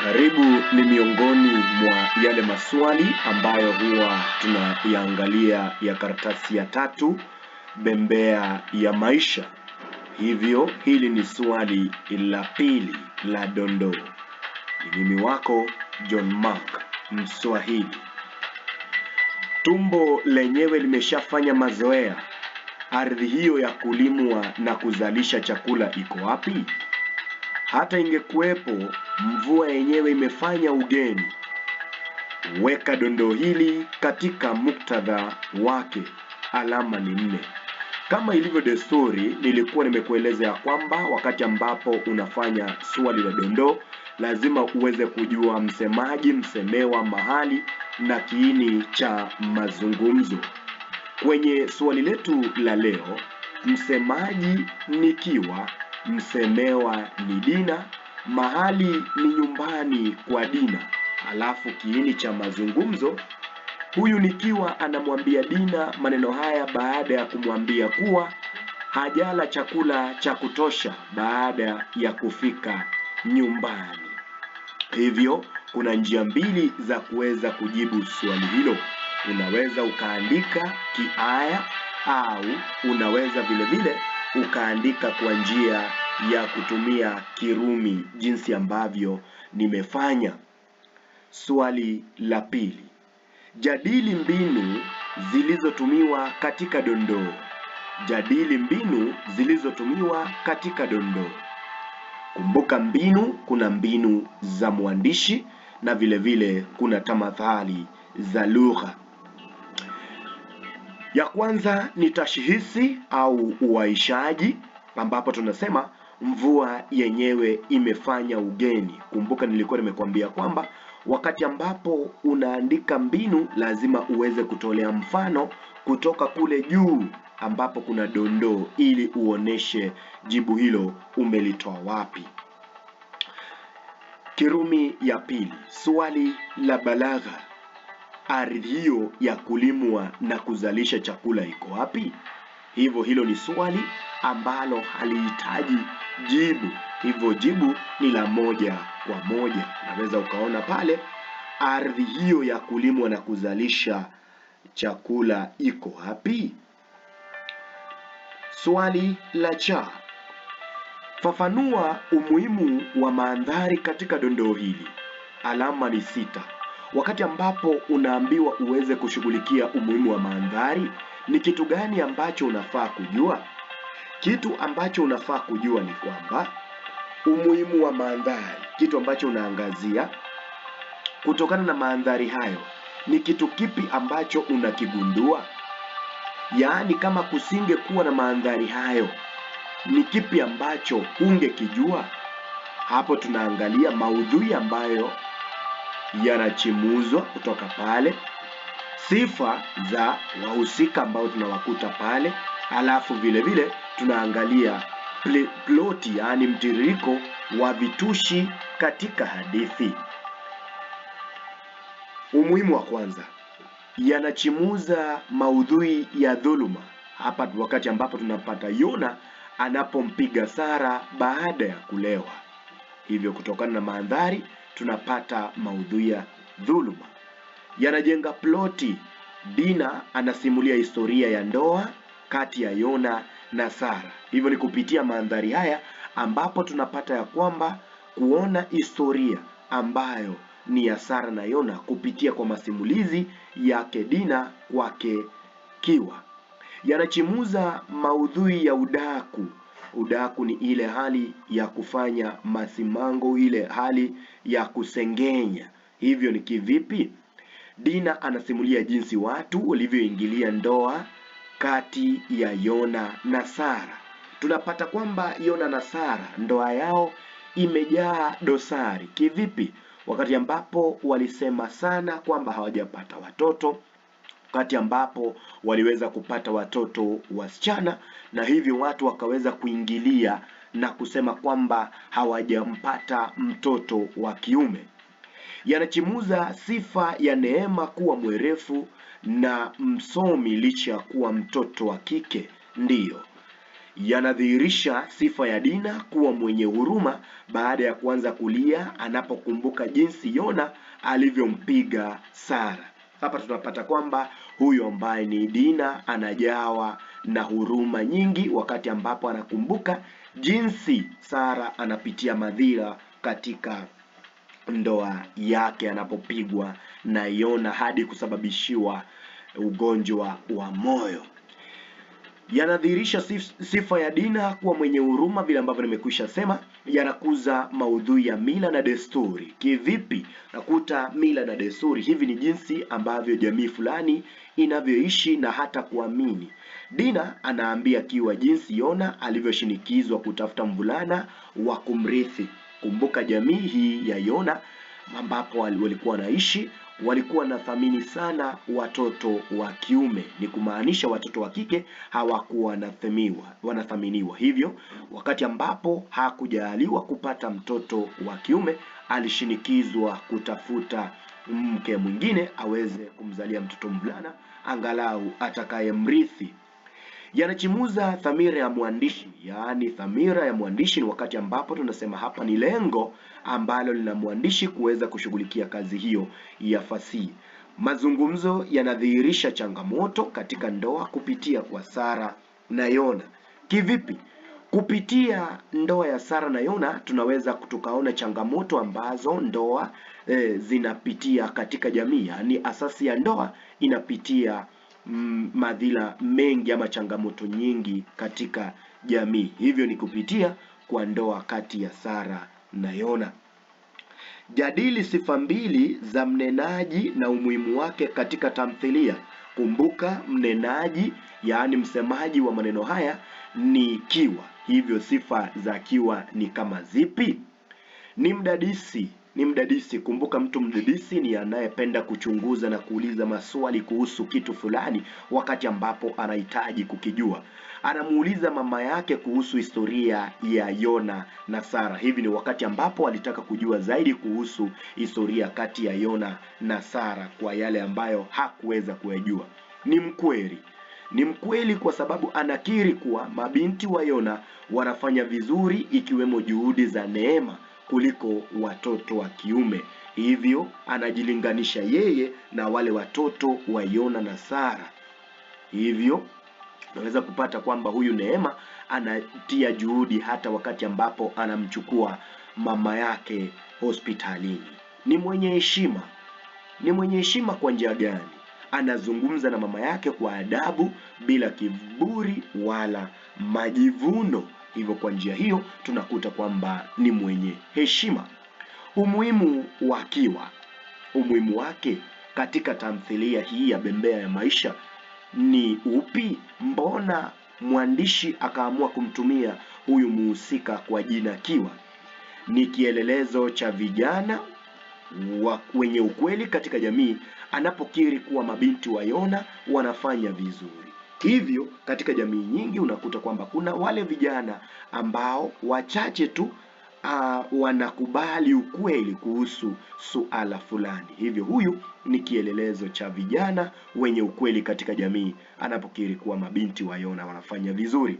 Karibu ni miongoni mwa yale maswali ambayo huwa tunayaangalia ya karatasi ya tatu, bembea ya maisha. Hivyo hili ni swali la pili la dondoo. Ni mimi wako John Mark Mswahili. Tumbo lenyewe limeshafanya mazoea. Ardhi hiyo ya kulimwa na kuzalisha chakula iko wapi? Hata ingekuwepo, mvua yenyewe imefanya ugeni. Weka dondoo hili katika muktadha wake. Alama ni nne. Kama ilivyo desturi, nilikuwa nimekueleza ya kwamba wakati ambapo unafanya swali la dondoo, lazima uweze kujua msemaji, msemewa, mahali na kiini cha mazungumzo. Kwenye swali letu la leo, msemaji ni Kiwa, msemewa ni Dina, mahali ni nyumbani kwa Dina. Alafu kiini cha mazungumzo, huyu ni Kiwa anamwambia Dina maneno haya baada ya kumwambia kuwa hajala chakula cha kutosha baada ya kufika nyumbani. Hivyo kuna njia mbili za kuweza kujibu swali hilo. Unaweza ukaandika kiaya au unaweza vile vile ukaandika kwa njia ya kutumia kirumi jinsi ambavyo nimefanya. Swali la pili. Jadili mbinu zilizotumiwa katika dondoo. Jadili mbinu zilizotumiwa katika dondoo. Kumbuka mbinu, kuna mbinu za mwandishi na vile vile kuna tamathali za lugha. Ya kwanza ni tashihisi au uaishaji, ambapo tunasema mvua yenyewe imefanya ugeni. Kumbuka nilikuwa nimekuambia kwamba wakati ambapo unaandika mbinu lazima uweze kutolea mfano kutoka kule juu ambapo kuna dondoo ili uoneshe jibu hilo umelitoa wapi. Kirumi ya pili, swali la balagha. Ardhi hiyo ya kulimwa na kuzalisha chakula iko wapi? Hivyo hilo ni swali ambalo halihitaji jibu, hivyo jibu ni la moja kwa moja. Unaweza ukaona pale ardhi hiyo ya kulimwa na kuzalisha chakula iko wapi? Swali la cha, fafanua umuhimu wa mandhari katika dondoo hili. Alama ni 6. Wakati ambapo unaambiwa uweze kushughulikia umuhimu wa mandhari, ni kitu gani ambacho unafaa kujua? Kitu ambacho unafaa kujua ni kwamba umuhimu wa mandhari, kitu ambacho unaangazia kutokana na mandhari hayo, ni kitu kipi ambacho unakigundua? Yaani, kama kusingekuwa na mandhari hayo, ni kipi ambacho ungekijua? Hapo tunaangalia maudhui ambayo yanachimuzwa kutoka pale, sifa za wahusika ambao tunawakuta pale, alafu vile vile tunaangalia ploti, yaani mtiririko wa vitushi katika hadithi. Umuhimu wa kwanza, yanachimuza maudhui ya dhuluma. Hapa wakati ambapo tunapata Yona anapompiga Sara baada ya kulewa. Hivyo kutokana na mandhari tunapata maudhui ya dhuluma. Yanajenga ploti. Dina anasimulia historia ya ndoa kati ya Yona na Sara. Hivyo ni kupitia mandhari haya ambapo tunapata ya kwamba kuona historia ambayo ni ya Sara na Yona kupitia kwa masimulizi yake Dina kwake Kiwa. Yanachimuza maudhui ya udaku. Udaku ni ile hali ya kufanya masimango, ile hali ya kusengenya. Hivyo ni kivipi? Dina anasimulia jinsi watu walivyoingilia ndoa kati ya Yona na Sara. Tunapata kwamba Yona na Sara ndoa yao imejaa dosari. Kivipi? Wakati ambapo walisema sana kwamba hawajapata watoto, wakati ambapo waliweza kupata watoto wasichana, na hivyo watu wakaweza kuingilia na kusema kwamba hawajampata mtoto wa kiume. Yanachimuza sifa ya Neema kuwa mwerefu na msomi licha ya kuwa mtoto wa kike. Ndiyo, Yanadhihirisha sifa ya Dina kuwa mwenye huruma baada ya kuanza kulia anapokumbuka jinsi Yona alivyompiga Sara. Hapa tunapata kwamba huyu ambaye ni Dina anajawa na huruma nyingi wakati ambapo anakumbuka jinsi Sara anapitia madhila katika ndoa yake anapopigwa na Yona hadi kusababishiwa ugonjwa wa moyo. Yanadhihirisha sifa ya Dina kuwa mwenye huruma vile ambavyo nimekwisha sema. Yanakuza maudhui ya mila na desturi. Kivipi? Nakuta mila na desturi hivi ni jinsi ambavyo jamii fulani inavyoishi na hata kuamini. Dina anaambia Kiwa jinsi Yona alivyoshinikizwa kutafuta mvulana wa kumrithi. Kumbuka jamii hii ya Yona ambapo walikuwa wanaishi walikuwa wanathamini sana watoto wa kiume, ni kumaanisha watoto wa kike hawakuwa wanathaminiwa. Hivyo wakati ambapo hakujaliwa kupata mtoto wa kiume, alishinikizwa kutafuta mke mwingine aweze kumzalia mtoto mvulana angalau atakayemrithi. Yanachimuza dhamira ya mwandishi, yaani dhamira ya mwandishi ni wakati ambapo tunasema hapa ni lengo ambalo lina mwandishi kuweza kushughulikia kazi hiyo ya fasihi. Mazungumzo yanadhihirisha changamoto katika ndoa kupitia kwa Sara na Yona. Kivipi? Kupitia ndoa ya Sara na Yona tunaweza tukaona changamoto ambazo ndoa zinapitia katika jamii, yaani asasi ya ndoa inapitia madhila mengi ama changamoto nyingi katika jamii. Hivyo ni kupitia kwa ndoa kati ya Sara na Yona. Jadili sifa mbili za mnenaji na umuhimu wake katika tamthilia. Kumbuka mnenaji, yaani msemaji wa maneno haya ni Kiwa. Hivyo sifa za Kiwa ni kama zipi? Ni mdadisi. Ni mdadisi. Kumbuka mtu mdadisi ni anayependa kuchunguza na kuuliza maswali kuhusu kitu fulani wakati ambapo anahitaji kukijua. Anamuuliza mama yake kuhusu historia ya Yona na Sara. Hivi ni wakati ambapo alitaka kujua zaidi kuhusu historia kati ya Yona na Sara kwa yale ambayo hakuweza kuyajua. Ni mkweli. Ni mkweli kwa sababu anakiri kuwa mabinti wa Yona wanafanya vizuri ikiwemo juhudi za Neema kuliko watoto wa kiume. Hivyo anajilinganisha yeye na wale watoto wa Yona na Sara. Hivyo unaweza kupata kwamba huyu Neema anatia juhudi hata wakati ambapo anamchukua mama yake hospitalini. Ni mwenye heshima. Ni mwenye heshima kwa njia gani? Anazungumza na mama yake kwa adabu bila kiburi wala majivuno. Hivyo kwa njia hiyo tunakuta kwamba ni mwenye heshima. Umuhimu wa Kiwa, umuhimu wake katika tamthilia hii ya Bembea ya Maisha ni upi? Mbona mwandishi akaamua kumtumia huyu muhusika kwa jina Kiwa? Ni kielelezo cha vijana wenye ukweli katika jamii anapokiri kuwa mabinti wa Yona wanafanya vizuri. Hivyo katika jamii nyingi unakuta kwamba kuna wale vijana ambao wachache tu wanakubali ukweli kuhusu suala fulani. Hivyo huyu ni kielelezo cha vijana wenye ukweli katika jamii anapokiri kuwa mabinti wa Yona wanafanya vizuri.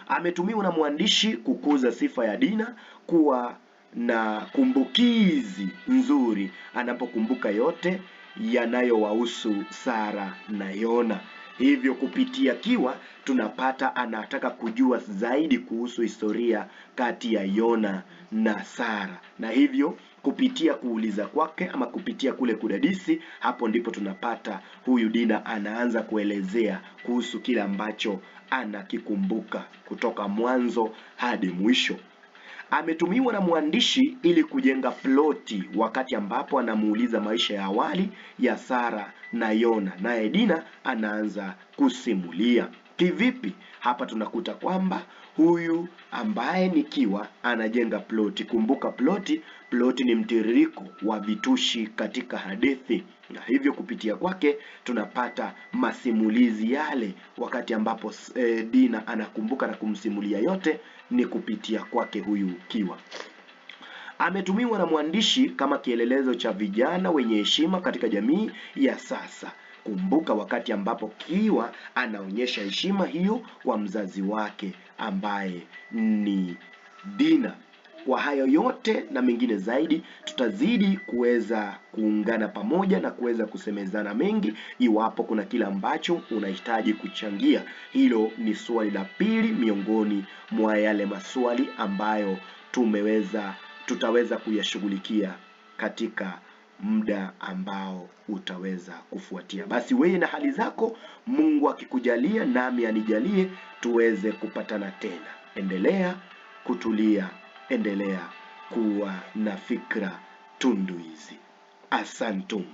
Ametumiwa na mwandishi kukuza sifa ya Dina kuwa na kumbukizi nzuri anapokumbuka yote yanayowahusu Sara na Yona. Hivyo kupitia Kiwa tunapata anataka kujua zaidi kuhusu historia kati ya Yona na Sara, na hivyo kupitia kuuliza kwake ama kupitia kule kudadisi, hapo ndipo tunapata huyu Dina anaanza kuelezea kuhusu kile ambacho anakikumbuka kutoka mwanzo hadi mwisho. Ametumiwa na mwandishi ili kujenga ploti wakati ambapo anamuuliza maisha ya awali ya Sara na Yona, naye Dina anaanza kusimulia. Kivipi? Hapa tunakuta kwamba huyu ambaye ni Kiwa anajenga ploti. Kumbuka ploti ni mtiririko wa vitushi katika hadithi, na hivyo kupitia kwake tunapata masimulizi yale wakati ambapo Dina anakumbuka na kumsimulia yote ni kupitia kwake huyu Kiwa. Ametumiwa na mwandishi kama kielelezo cha vijana wenye heshima katika jamii ya sasa. Kumbuka wakati ambapo Kiwa anaonyesha heshima hiyo kwa mzazi wake ambaye ni Dina. Kwa hayo yote na mengine zaidi, tutazidi kuweza kuungana pamoja na kuweza kusemezana mengi. Iwapo kuna kile ambacho unahitaji kuchangia, hilo ni swali la pili miongoni mwa yale maswali ambayo tutaweza kuyashughulikia katika muda ambao utaweza kufuatia. Basi wewe na hali zako, Mungu akikujalia nami anijalie, tuweze kupatana tena. Endelea kutulia, endelea kuwa na fikra tunduizi. Asantum.